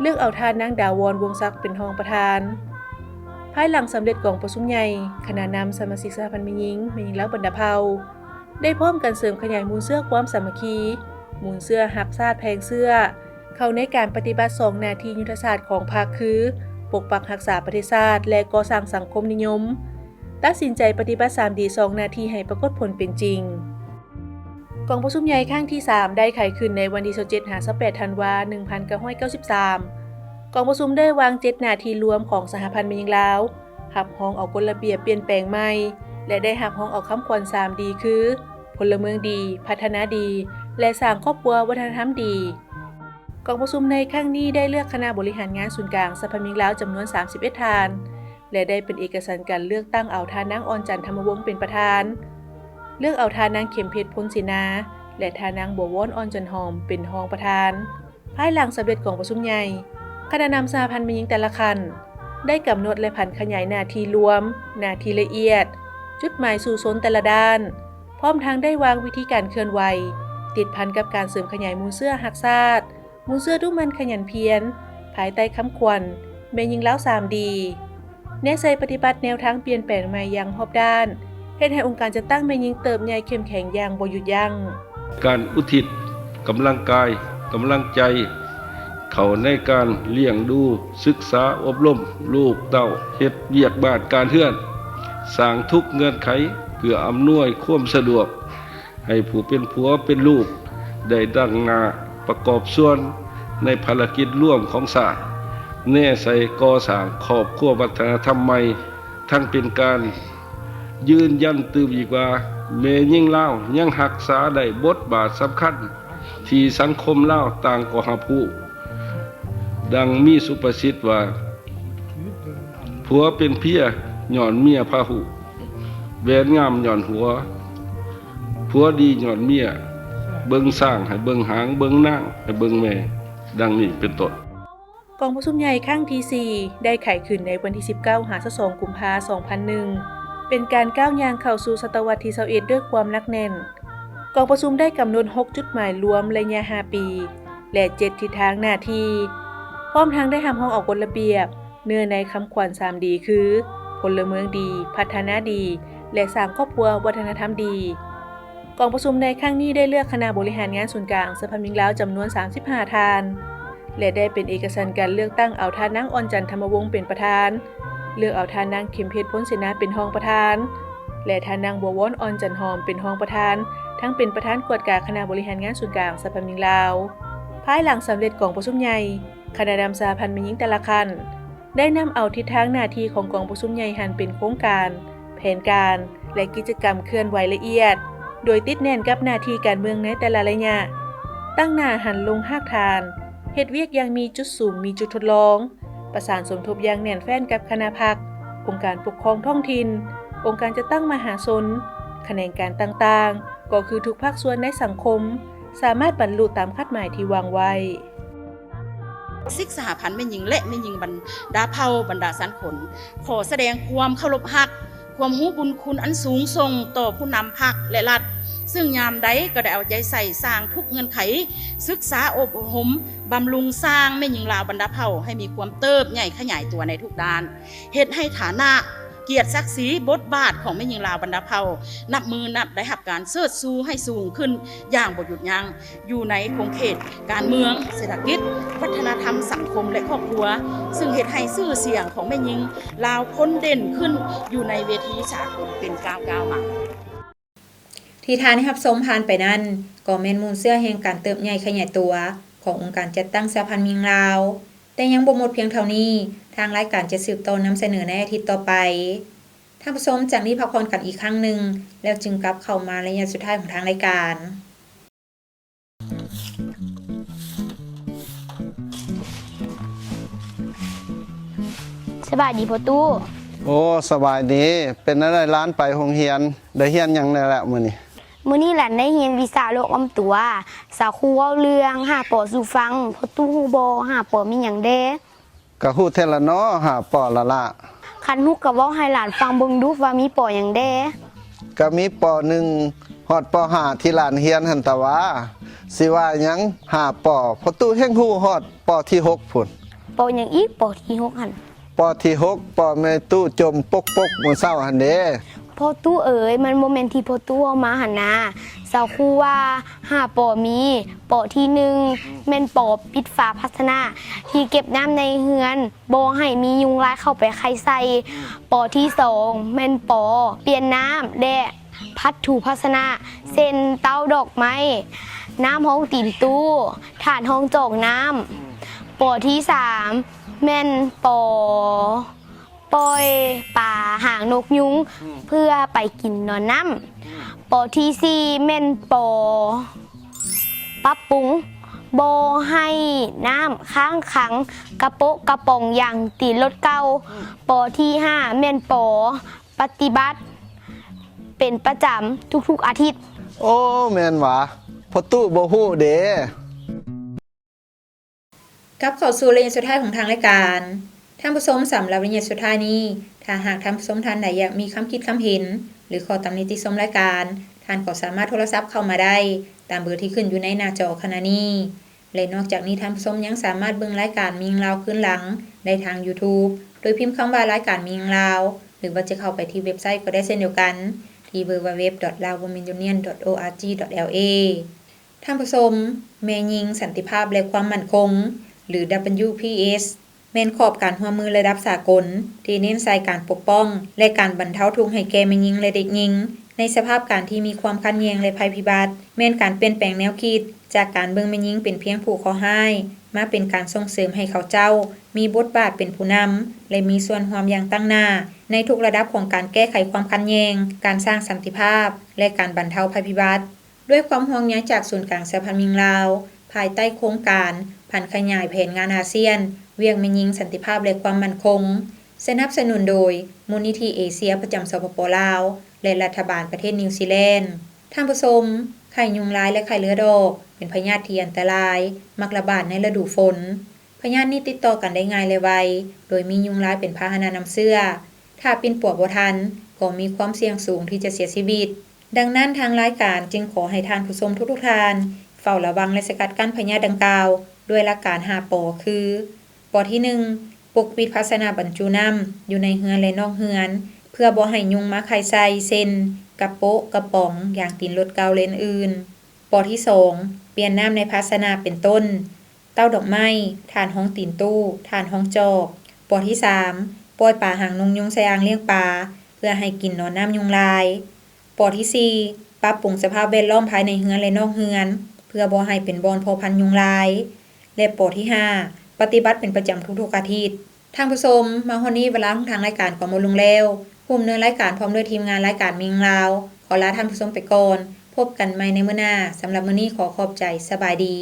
ເລືອກເອົາທ່ານນາງ ດາວອນ ວົງສັກ ເປັນຮອງປະທານ. ພາຍຫຼັງສຳເລັດກອງປະຊຸມໃຫຍ່, ຄະນະນຳສະມາຊິກສະຫະພັນແມ່ຍິງ, ແມ່ຍິງລາວບັນດາເຜົ່າ ໄດ້ພ້ອມກັນເສີມຂະຫຍາຍມູນເຊື້ອຄວາມສາມັກຄີ, ມູນເຊື້ອຮັກຊາດແພງເຊື້ອ ເຂົ້າໃນການປະຕິບັດສອງໜ້າທີ່ຍຸດທະສາດຂອງພັກຄື ປົກປັກຮັກສາປະເທດຊາດ ແລະ ກໍ່ສ້າງສັງຄົມນິຍົມ. ຕັດສິນໃຈປະຕິບັດສາມດີ ສອງໜ້າທີ່ໃຫ້ປາກົດຜົນເປັນຈິງ. ກອງປະຊຸມໃຫຍ່ຄັ້ງທີສາມ ໄດ້ໄຂຂຶ້ນໃນວັນທີຊາວເຈັດຫາຊາວແປດທັນວາໜຶ່ງພັນເກົ້າຮ້ອຍເກົ້າສິບສາມ. ກອງປະຊຸມໄດ້ວາງເຈັດໜ້າທີ່ລວມຂອງສະຫະພັນແມ່ຍິງລາວ, ຮັບຮອງເອົາກົດລະບຽບປ່ຽນແປງໃໝ່ ແລະ ໄດ້ຮັບຮອງເອົາຄຳຂວັນສາມດີ ຄື ພົນລະເມືອງດີ, ພັດທະນາດີ ແລະ ສ້າງຄອບຄົວວັດທະນະທຳດີ. ກອງປະຊຸມໃນຄັ້ງນີ້ໄດ້ເລືອກຄະນະບໍລິຫານງານສູນກາງສະຫະພັນແມ່ຍິງລາວຈຳນວນສາມສິບເອັດທ່ານ ແລະ ໄດ້ເປັນເອກະສັນກັນເລືອກຕັ້ງເອົາທ່ານນາງ ອ່ອນຈັນ ທຳມະວົງ ເປັນປະທານ, ເລືອກເອົາທ່ານນາງ ເຂັມເພັດ ພົນເສນາ ແລະ ທ່ານນາງ ບົວວອນ ອ່ອນຈັນຫອມ ເປັນຮອງປະທານ. ພາຍຫຼັງສຳເລັດກອງປະຊຸມໃຫຍ່, ຄະນະນຳສະຫະພັນແມ່ຍິງແຕ່ລະຂັ້ນ ໄດ້ກຳນົດ ແລະ ຜັນຂະຫຍາຍໜ້າທີ່ລວມ, ໜ້າທີ່ລະອຽດ, ຈຸດໝາຍສູ້ຊົນແຕ່ລະດ້ານ, ພ້ອມທັງໄດ້ວາງວິທີການເຄື່ອນໄຫວ ຕິດພັນກັບການເສີມຂະຫຍາຍມູນເຊື້ອຮັກຊາດ, ມູນເຊື້ອດຸໝັ່ນຂະຫຍັນພຽນ ພາຍໃຕ້ຄຳຂວັນ ແມ່ຍິງລາວສາມດີ ແນໃສ່ປະຕິບັດແນວທາງປ່ຽນແປງໃໝ່ຢ່າງຮອບດ້ານ, ເຮັດໃຫ້ອົງການຈັດຕັ້ງແມ່ຍິງເຕີບໃຫຍ່ເຂັ້ມແຂງຢ່າງບໍ່ຢຸດຢັ້ງ. ການອຸທິດກຳລັງກາຍ, ກຳລັງໃຈ ເຂົ້າໃນການລ້ຽງດູ, ສຶກສາອົບຮົມລູກເຕົ້າ, ເຮັດວຽກບ້ານການເຮືອນ, ສ້າງທຸກເງື່ອນໄຂເພື່ອອຳນວຍຄວາມສະດວກ ໃຫ້ຜູ້ເປັນຜົວເປັນລູກໄດ້ຕັ້ງໜ້າປະກອບສ່ວນໃນພາລະກິດລວມຂອງຊາດ, ແນໃສ່ກໍ່ສ້າງຄອບຄົວວັດທະນະທຳໃໝ່, ທັງເປັນການຢືນຢັນຕື່ມອີກວ່າ ແມ່ຍິງລາວຍັງຮັກສາໄດ້ບົດບາດສຳຄັນທີ່ສັງຄົມລາວຕ່າງກໍຮັບຮູ້. ດັ່ງມີສຸພາສິດວ່າ ຜົວເປັນເພຍຍ້ອນເມຍພາຫູ, ແຫວນງາມຍ້ອນຫົວ, ຜົວດີຍ້ອນເມຍ, ເບິ່ງຊ້າງໃຫ້ເບິ່ງຫາງ, ເບິ່ງນາງໃຫ້ເບິ່ງແມ່, ດັ່ງນີ້ເປັນຕົ້ນ. ກອງປະຊຸມໃຫຍ່ຄັ້ງທີສີ່ ໄດ້ໄຂຂຶ້ນໃນວັນທີສິບເກົ້າຫາຊາວສອງກຸມພາສອງພັນໜຶ່ງ ເປັນການກ້າວຍ່າງເຂົ້າສູ່ສະຕະວັດທີຊາວເອັດດ້ວຍຄວາມໜັກແໜ້ນ. ກອງປະຊຸມໄດ້ກຳນົດຫົກຈຸດໝາຍລວມໄລຍະຫ້າປີ ແລະ ເຈັດທິດທາງໜ້າທີ່, ພ້ອມທັງໄດ້ຮັບຮອງເອົາກົດລະບຽບເນື້ອໃນຄຳຂວັນສາມດີ ຄື ພົນລະເມືອງດີ, ພັດທະນາດີ ແລະ ສ້າງຄອບຄົວວັດທະນະທຳດີ. ກອງປະຊຸມໃນຄັ້ງນີ້ໄດ້ເລືອກຄະນະບໍລິຫານງານສູນກາງສະຫະພັນແມ່ຍິງລາວຈຳນວນສາມສິບຫ້າທ່ານ ແລະ ໄດ້ເປັນເອກະສັນການເລືອກຕັ້ງເອົາທ່ານນາງ ອ່ອນຈັນ ທຳມະວົງ ເປັນປະທານ, ເລືອກເອົາທ່ານນາງ ເຂັມເພັດ ພົນເສນາ ເປັນຮອງປະທານ ແລະ ທ່ານນາງ ບົວວອນ ອ່ອນຈັນຫອມ ເປັນຮອງປະທານ, ທັງເປັນປະທານກວດກາຄະນະບໍລິຫານງານສູນກາງສະຫະພັນແມ່ຍິງລາວ. ພາຍຫຼັງສຳເລັດກອງປະຊຸມໃຫຍ່, ຄະນະນຳສະຫະພັນແມ່ຍິງແຕ່ລະຂັ້ນ ໄດ້ນຳເອົາທິດທາງໜ້າທີ່ຂອງກອງປະຊຸມໃຫຍ່ຫັ້ນເປັນໂຄງການ, ແຜນການ ແລະ ກິດຈະກຳເຄື່ອນໄຫວລະອຽດ, ໂດຍຕິດແໜ້ນກັບໜ້າທີ່ການເມືອງໃນແຕ່ລະໄລຍະ, ຕັ້ງໜ້າຫັນລົງຮາກຖານ, ເຮັດວຽກຢ່າງມີຈຸດສຸມ, ມີຈຸດທົດລອງ, ປະສານສົມທົບຢ່າງແໜ້ນແຟ້ນກັບຄະນະພັກ, ອົງການປົກຄອງທ້ອງຖິ່ນ, ອົງການຈັດຕັ້ງມະຫາຊົນ, ຂະແໜງການຕ່າງໆ, ກໍຄືທຸກພາກສ່ວນໃນສັງຄົມ ສາມາດບັນລຸຕາມຄາດໝາຍທີ່ວາງໄວ້. ສິກສະຫະພັນແມ່ຍິງ ແລະ ແມ່ຍິງບັນດາເຜົ່າບັນດາຊັ້ນຂົນ ຂໍສະແດງຄວາມເຄົາລົບຮັກ, ຄວາມຮູ້ບຸນຄຸນອັນສູງສົ່ງຕໍ່ຜູ້ນຳພັກ ແລະ ລັດ, ເຊິ່ງຍາມໃດກໍໄດ້ເອົາໃຈໃສ່ສ້າງທຸກເງື່ອນໄຂ, ສຶກສາອົບຮົມ, ບຳລຸງສ້າງແມ່ຍິງລາວບັນດາເຜົ່າໃຫ້ມີຄວາມເຕີບໃຫຍ່ຂະຫຍາຍຕົວໃນທຸກດ້ານ, ເຮັດໃຫ້ຖານະ, ກຽດສັກສີ, ບົດບາດຂອງແມ່ຍິງລາວບັນດາເຜົ່າ ນັບມື້ນັບໄດ້ຮັບການເຊີດຊູໃຫ້ສູງຂຶ້ນຢ່າງບໍ່ຢຸດຢັ້ງ ຢູ່ໃນຂົງເຂດການເມືອງ, ເສດຖະກິດ, ວັດທະນະທຳ, ສັງຄົມ ແລະ ຄອບຄົວ, ເຊິ່ງເຮັດໃຫ້ຊື່ສຽງຂອງແມ່ຍິງລາວພົ້ນເດັ່ນຂຶ້ນຢູ່ໃນເວທີສາກົນເປັນກ້າວໆມາ. ທີ່ທ່ານໄດ້ຮັບຊົມຜ່ານໄປນັ້ນ ກໍແມ່ນມູນເຊື້ອແຫ່ງການເຕີບໃຫຍ່ຂະຫຍາຍຕົວຂອງອົງການຈັດຕັ້ງສະຫະພັນແມ່ຍິງລາວ, ຕ່ຍັງບໍ່ໝົດພຽງເທົ່ານີ້, ທາງລາຍການຈະສືບຕໍ່ນຳສະເໜີໃນອາທິດຕໍ່ໄປ. ທ່ານຜູ້ຊົມ, ຈາກນີ້ພັກຜ່ອນກັນອີກຄັ້ງໜຶ່ງ, ແລ້ວຈຶ່ງກັບເຂົ້າມາໄລຍະສຸດທ້າຍຂອງທາງລາຍການ. ສະບາຍດີພໍ່ຕູ້. ໂອ້ ສະບາຍດີ. ເປັນແນວໃດຫຼານໄປໂຮງຮຽນ? ໄດ້ຮຽນຫຍັງແດ່ລະມື້ນີ້? ມື້ນີ້ຫຼານໄດ້ຮຽນວິຊາໂລກອ້ອມຕົວ. ສາວຄູເວົ້າເລື່ອງຫ້າ ປ ສູ່ຟັງ. ພໍ່ຕູ້ຮູ້ບໍ່ ຫ້າ ປ ມີຫຍັງແດ່? ກະຮູ້ແທ້ລະເນາະ ຫ້າ ປ ລະລະ. ຄັນຮູ້ກະເວົ້າໃຫ້ຫຼານຟັງເບິ່ງດູວ່າມີ ປ ຫຍັງແດ່? ກະມີ ປ ໜຶ່ງ ຮອດ ປ ຫ້າ ທີ່ຫຼານຮຽນຫັ້ນຕະຫວາ. ຊິວ່າຫຍັງ ຫ້າ ປ ພໍ່ຕູ້ແຮ່ງຮູ້ຮອດ ປ ທີຫົກພຸ້ນ. ປ ຫຍັງອີກ ປ ທີຫົກຫັ້ນ? ປ ທີຫົກ ປ ແມ່ຕູ້ຈົ່ມປົກໆ ມື້ເຊົ້າຫັ້ນເດ. ພໍ່ຕູ້ເອີຍ, ມັນບໍ່ແມ່ນທີ່ພໍ່ຕູ້ເວົ້າມາຫັ້ນນາ. ສາວຄູວ່າ ຫ້າ ປ ມີ ປ ທີໜຶ່ງ ແມ່ນ ປ ປິດຝາພາຊະນະທີ່ເກັບນ້ຳໃນເຮືອນ ບໍ່ໃຫ້ມີຍຸງລາຍເຂົ້າໄປໄຂ່ໃສ່. ປ ທີສອງ ແມ່ນ ປ ປ່ຽນນ້ຳ ແລະ ພັດຖູພາຊະນະ ເຊັ່ນ ເຕົ້າດອກໄມ້, ນ້ຳຮອງຕີນຕູ້, ຖາດຮອງຈອກນ້ຳ. ປ ທີສາມ ແມ່ນ ປ ປ່ອຍປາຫາງນົກຍຸງ ອືມ ເພື່ອໄປກິນໜອນນ້ຳ. ອືມ ປ ທີສີ່ ແມ່ນ ປ ປັບປຸງບໍ່ໃຫ້ນ້ຳຄ້າງຂັງກະໂປະກະປ໋ອງຢາງຕີນລົດເກົ່າ. ອືມ ປ ທີຫ້າ ແມ່ນ ປ ປະຕິບັດເປັນປະຈຳທຸກໆອາທິດ. ໂອ້ ແມ່ນຫວາ ພໍ່ຕູ້ບໍ່ຮູ້ເດ. ກັບເຂົ້າສູ່ໄລຍະສຸດທ້າຍຂອງທາງລາຍການ. ທ່ານຜູ້ຊົມ, ສຳລັບໄລຍະສຸດທ້າຍນີ້, ຖ້າຫາກທ່ານຜູ້ຊົມທ່ານໃດຢາກມີຄຳຄິດຄຳເຫັນ ຫຼື ຂໍຕຳນິຕິຊົມລາຍການ, ທ່ານກໍສາມາດໂທລະສັບເຂົ້າມາໄດ້ຕາມເບີທີ່ຂຶ້ນຢູ່ໃນໜ້າຈໍຂະນະນີ້. ແລະ ນອກຈາກນີ້, ທ່ານຜູ້ຊົມຍັງສາມາດເບິ່ງລາຍການແມ່ຍິງລາວຄືນຫຼັງໄດ້ທາງ YouTube ໂດຍພິມຄຳວ່າ ລາຍການແມ່ຍິງລາວ ຫຼືວ່າຈະເຂົ້າໄປທີ່ເວັບໄຊກໍໄດ້ເຊັ່ນດຽວກັນ ທີ່ www.laowomenunion.org.la. ທ່ານຜູ້ຊົມ, ແມ່ຍິງ, ສັນຕິພາບ ແລະ ຄວາມໝັ້ນຄົງ ຫຼື WPS ແມ່ນຂອບການຮ່ວມມືລະດັບສາກົນ ທີ່ເນັ້ນໃສ່ການປົກປ້ອງ ແລະ ການບັນເທົາທຸກໃຫ້ແກ່ແມ່ຍິງ ແລະ ເດັກຍິງ ໃນສະພາບການທີ່ມີຄວາມຂັດແຍ່ງ ແລະ ໄພພິບັດ, ແມ່ນການປ່ຽນແປງແນວຄິດ ຈາກການເບິ່ງແມ່ຍິງເປັນພຽງຜູ້ເຄາະຮ້າຍ ມາເປັນການສົ່ງເສີມໃຫ້ເຂົາເຈົ້າມີບົດບາດເປັນຜູ້ນຳ ແລະ ມີສ່ວນຮ່ວມຢ່າງຕັ້ງໜ້າ ໃນທຸກລະດັບຂອງການແກ້ໄຂຄວາມຂັດແຍ່ງ, ການສ້າງສັນຕິພາບ ແລະ ການບັນເທົາໄພພິບັດ. ດ້ວຍຄວາມຫ່ວງໃຍຈາກສູນກາງສະຫະພັນແມ່ຍິງລາວ, ພາຍໃຕ້ໂຄງການຜັນຂະຫຍາຍແຜນງານອາຊຽນ, ວຽກແມ່ຍິງ, ສັນຕິພາບ ແລະ ຄວາມໝັ້ນຄົງ, ສະໜັບສະໜູນໂດຍມູນນິທິເອເຊຍປະຈຳ ສປປ ລາວ ແລະ ລັດຖະບານປະເທດນິວຊີແລນ. ທ່ານຜູ້ຊົມ, ໄຂ້ຍຸງລາຍ ແລະ ໄຂ້ເລືອດອອກ ເປັນພະຍາດທີ່ອັນຕະລາຍ, ມັກລະບາດໃນລະດູຝົນ. ພະຍາດນີ້ຕິດຕໍ່ກັນໄດ້ງ່າຍ ແລະ ໄວ, ໂດຍມີຍຸງລາຍເປັນພາຫະນະນຳເຊື້ອ. ຖ້າປິ່ນປົວບໍ່ທັນ, ກໍມີຄວາມສ່ຽງສູງທີ່ຈະເສຍຊີວິດ. ດັ່ງນັ້ນ, ທາງລາຍການຈຶ່ງຂໍໃຫ້ທ່ານຜູ້ຊົມທຸກໆທ່ານ ເຝົ້າລະວັງ ແລະ ສະກັດກັ້ນພະຍາດດັ່ງກ່າວ ດ້ວຍຫຼັກການຫ້າ ປ ຄື: ປ ທີໜຶ່ງ ປົກປິດພາຊະນະບັນຈຸນ້ຳຢູ່ໃນເຮືອນ ແລະ ນອກເຮືອນ ເພື່ອບໍ່ໃຫ້ຍຸງມາໄຂ່ໃສ່ ເຊັ່ນ ກະໂປະ, ກະປ໋ອງ, ຢາງຕີນລົດເກົ່າ ແລະ ອື່ນໆ. ປ ທີສອງ ປ່ຽນນ້ຳໃນພາຊະນະ ເປັນຕົ້ນ ເຕົ້າດອກໄມ້, ຖາດຮອງຕີນຕູ້, ຖາດຮອງຈອກ. ປ ທີສາມ ປ່ອຍປາຫາງນົກຍຸງໃສ່ອ່າງລ້ຽງປາ ເພື່ອໃຫ້ກິນໜອນນ້ຳຍຸງລາຍ. ປ ທີສີ່ ປັບປຸງສະພາບແວດລ້ອມພາຍໃນເຮືອນ ແລະ ນອກເຮືອນ ເພື່ອບໍ່ໃຫ້ເປັນບ່ອນເພາະພັນຍຸງລາຍ. ແລະ ປ ທີຫ້າ ປະຕິບັດເປັນປະຈຳທຸກໆອາທິດ. ທ່ານຜູ້ຊົມ, ມາຮອດນີ້ເວລາຂອງທາງລາຍການກໍໝົດລົງແລ້ວ. ຜູ້ດຳເນີນລາຍການພ້ອມດ້ວຍທີມງານລາຍການແມ່ຍິງລາວ ຂໍລາທ່ານຜູ້ຊົມໄປກ່ອນ. ພົບກັນໃໝ່ໃນມື້ໜ້າ. ສຳລັບມື້ນີ້ຂໍຂອບໃຈ. ສະບາຍດີ.